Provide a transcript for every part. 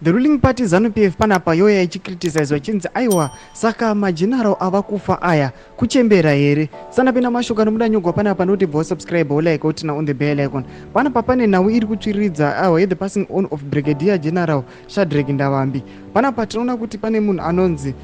The ruling party Zanu PF panapa yoya ichicriticize vachinzi aiwa, saka mageneral ava kufa aya kuchembera here? Sanapinda mashoko anomuda nyogwa panapa noti bva subscribe, like, oturn on the bell icon. Panapa pane nhau iri kutsviriridza aiwa the passing on of Brigadier General Shadrack Ndavambi. Panapa tinoona kuti pane munhu anonzi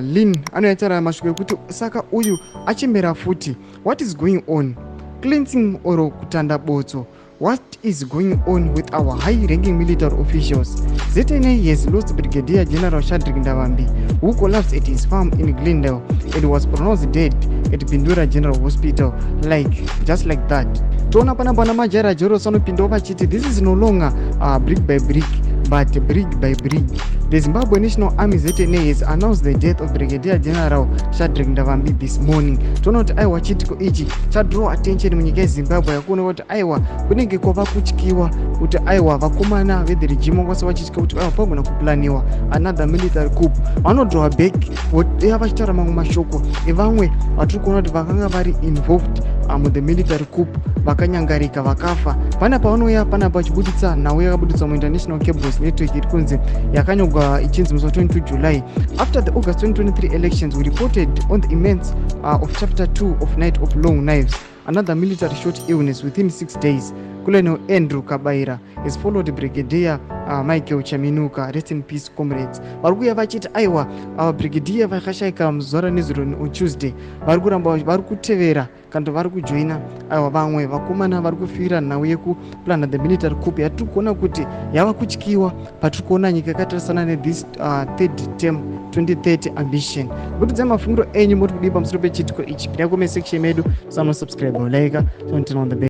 Lin anoyataura mashoko ekuti saka uyu achembera futi. What is going on? Cleansing or kutanda botso? What is going on with our high ranking military officials? ZNA has lost Brigadier General Shadrack Ndavambi, who collapsed at his farm in Glendale and was pronounced dead at Bindura General Hospital. Like, just like that. Toona panapa namajaira Joros anopindawo vachiti this is no longer brick by brick, but brick by brick. The Zimbabwe National Army, ZNA, has announced the death of Brigadier General Shadrack Ndavambi this morning. Toona kuti aiwa, chiitiko ichi chadraw attention munyika yeZimbabwe, yakuona kuti aiwa, kunenge kwava kutyiwa kuti aiwa, vakomana vethe regime vakwanisa vachitya kuti aiwa, pagona kuplaniwa another military coup. Vanodrawa back voya vachitaura mamwe mashoko evamwe vatiri kuona kuti vakanga vari involved muthe military coup, vakanyangarika, vakafa. Panapa vanouya panapa vachibuditsa nhau yakabuditswa muInternational Cables Network, iri kunzi yakanyorwa ichinzi musi wa22 July: "After the August 2023 elections, we reported on the immense of chapter 2 of Night of Long Knives. Another military short illness within 6 days. Colonel Andrew Kabaira has followed Brigadier Michael Chaminuka. Rest in peace, comrades." Vari kuuya vachiti aiwa, brigadier vakashayika muzuva ranezuro on Tuesday vari kuramba vari kutevera kana kuti vari kujoina aiwa vamwe vakomana vari kufira nhau yekuplana the military coup yatiri kuona kuti yava kutyiwa patiri kuona nyika yakatarisana nethis third term 2030 ambition. Butidzai mafungiro enyu, muri kudii pamusoro pechiitiko ichi? Pinda comment section medu, sanosubscribe, like, turn on the bell.